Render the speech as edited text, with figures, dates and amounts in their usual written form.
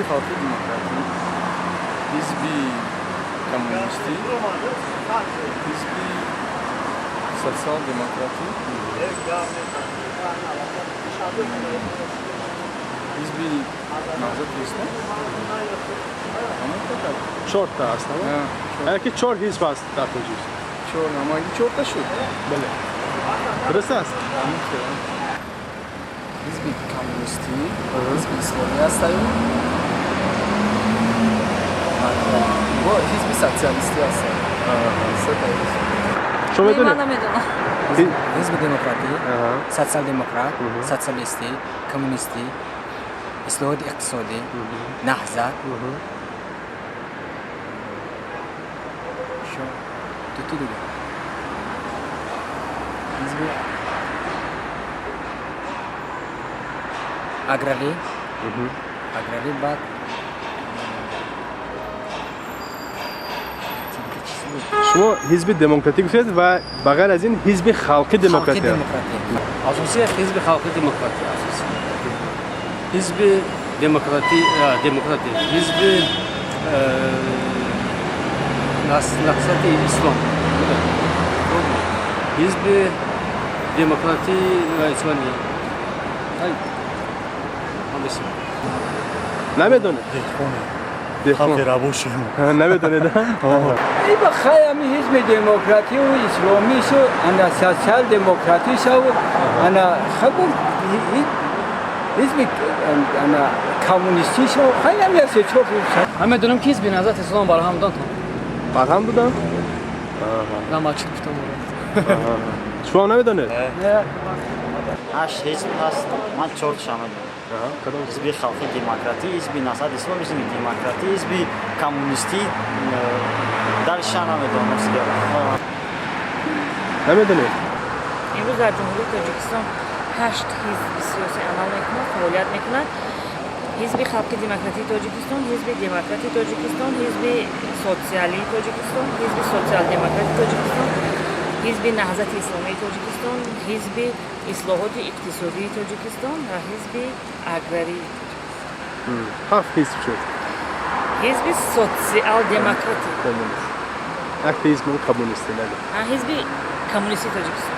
Ҳизби Халқи Демократӣ, Ҳизби Коммунистӣ, Ҳизби Социал-Демократӣ, Ҳизби Наҳзати Ислом. Чорта аст. Яъне ки чор ҳизб аст дар Тоҷикистон. Чор, ҳамагӣ чорта шуд. Бале, дуруст аст. Ҳизби Коммунистӣ, Ҳизби Исломӣ ҳастаю бо Ҳизби Социалистӣ ҳастаю. Сета ҳизб. Шумо Ман медонед? Намедонам. Ҳизби Демократӣ, Социал-Демократ, Социалистӣ, Коммунистӣ, Ислоҳоти Иқтисодӣ, Наҳзат. Шо дуту дига, Ҳизби Аграрӣ, аграрӣ, баъд чиз буд. Шумо Ҳизби Демократӣ гуфтед ва ба ғайр аз ин Ҳизби Халқи Халқи Демократӣ. Демократӣ. Асосӣ Ҳизби Халқи Демократӣ, асосӣ Ҳизби Демократӣ, Демократӣ, Ҳизби Наҳзати Ислом, Ҳизби Демократӣ ва Исломӣ. Ҳамаси. Намедонед? Деҳқон. Халқи рабошем. Намедонед? Ай, ба хай, ами Ҳизби Демократию Исломису, ана Социал-Демократисаву, ана хабу ҳизби, ана коммунистисаву, хай, ами се чор. Ман медонам, ки Ҳизби Наҳзати Ислом барҳам доданд. Барҳам буданд? На мачид гуфтам. Шумо намедонед? Ҳашт ҳизб ҳаст, ман чорташа медонам. Кадом? Ҳизби Халқи Демократӣ, Ҳизби Наҳзати Ислом, Ҳизби Демократӣ, Ҳизби Коммунистӣ, дальше намедонам. Намедонед? Имрӯз дар Ҷумҳурии Тоҷикистон ҳашт ҳизби сиёсӣ амал мекунад, фаъолият мекунад: Ҳизби Халқи Демократии Тоҷикистон, Ҳизби Демократи Тоҷикистон, Ҳизби Социалии Тоҷикистон, Ҳизби Социал-Демократи Тоҷикистон, Ҳизби Наҳзати Исломии Тоҷикистон, Ҳизби Ислоҳоти Иқтисодии Тоҷикистон ва Ҳизби Аграрии Тоҷикистон. Ҳафт ҳизб шуд. Ҳизби Социал-Демократӣ. Як ҳизби коммунистӣ нагӯ. Ҳизби Коммунистии Тоҷикистон.